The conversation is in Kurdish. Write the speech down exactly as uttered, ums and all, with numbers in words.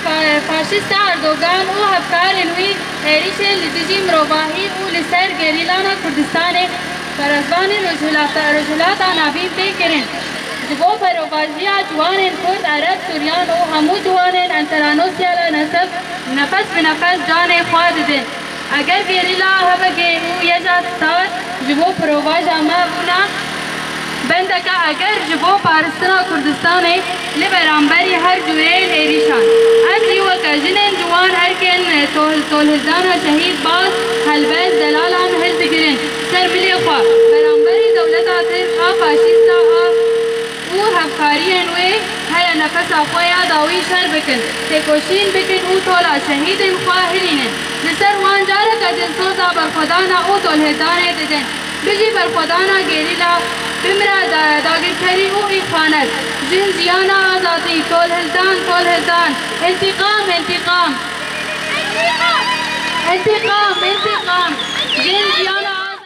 Fa-, faşîsta Erdogan û hevkarên wî êrîşên li dijî mirovahî û li ser gerîlana Kurdistanê, parêzvanên Rojhilata, Rojhilata Navîn tê kirin. Ji bo berovajiya ciwanên Kurd, Ereb, Suryan û hemû ciwanên Enteranosiya Lenesef nefes bi nefes canê xwe didin. Eger gerîla H B G û YJA Star ji bo berovaja me bûna bendeke eger ji bo paristina Kurdistanê li beramberî her cûreyên êrîşan, ez jî weke jinên ciwan erkên tol-, tolhildana şehîd Baz, helbest, delalan hildigirin ser milê xwe beramberî dewleta Tirk a faşîsta a û hevkariyên wê heye nefesa xwe ya dawî şer bikin, têkoşîn bikin û tola şehîdên xwe hilînin. Li ser wan careke dilsoza berxwedana û tolhildanê didin. Bijî berxwedana gerîla, bimre da-, dagirkerî û îxanet. Jin, jiyana, azadî, tolhildan, tolhildan, întîqam, întîqam. Întîqam, întîqam. Jin, jiyana,